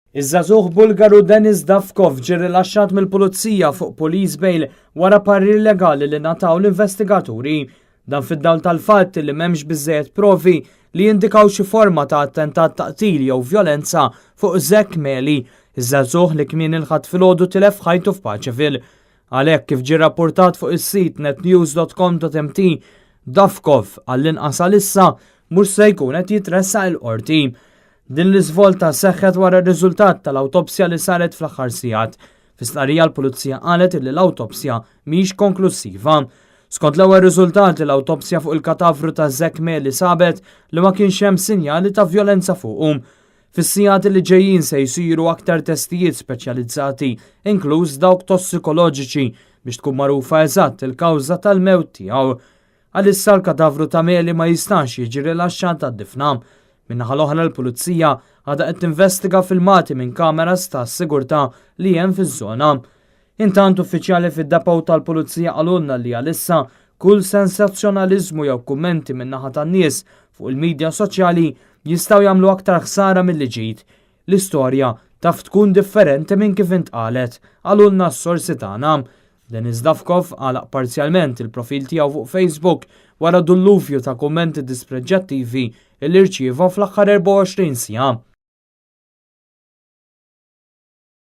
Iż-żagħżugħ Bulgaru Denis Davkov ġie rilaxxat mill-Pulizija fuq police bail wara parir legali li ngħataw l-investigaturi. Dan fid-dawl tal-fatt li m'hemmx biżżejjed provi li jindikaw xi forma ta' attentat ta' qtil jew vjolenza fuq Zach Meli, iż-żagħżugħ li kmieni l-Ħadd filgħodu tilef ħajtu f'Paċeville. Għalhekk kif ġie rappurtat fuq is-sit netnews.com.mt, Davkov għall-inqas għalissa mhux se jkun qed jitressaq il-qorti. Din l-iżvolta seħħet wara r-riżultat tal-awtopsja li saret fl-aħħar sigħat. Fi stqarrija l-Pulizija qalet li l-awtopsja mhix konklussiva. Skont l-ewwel riżultati l-awtopsja fuq il-katavru ta' Zach Meli sabet li ma kienx hemm sinjali ta' vjolenza fuqu. Fis-sigħat li ġejjin se jsiru aktar testijiet speċjalizzati, inkluż dawk tossikoloġiċi, biex tkun magħrufa eżatt il-kawża tal-mewt tiegħu. Għalissa l-katavru ta' Meli ma jistax jiġi rilaxxat għad-difna. Min-naħa l-oħra l-Pulizija għadha qed tinvestiga filmati minn kameras ta' sigurtà li hemm fiż-żona. Intant uffiċjali fid-depot tal-Pulizija qalulna li għalissa kull sensazzjonaliżmu jew kummenti min-naħa tan-nies fuq il-midja soċjali jistgħu jagħmlu aktar ħsara milli ġid. L-istorja taf tkun differenti minn kif intqalet, qalulna s-sorsi tagħna. Denis Davkov għalaq parzjalment il-profil tiegħu fuq Facebook wara dulluvju ta' kummenti dispreġġattivi li rċieva fl-aħħar 24 siegħa.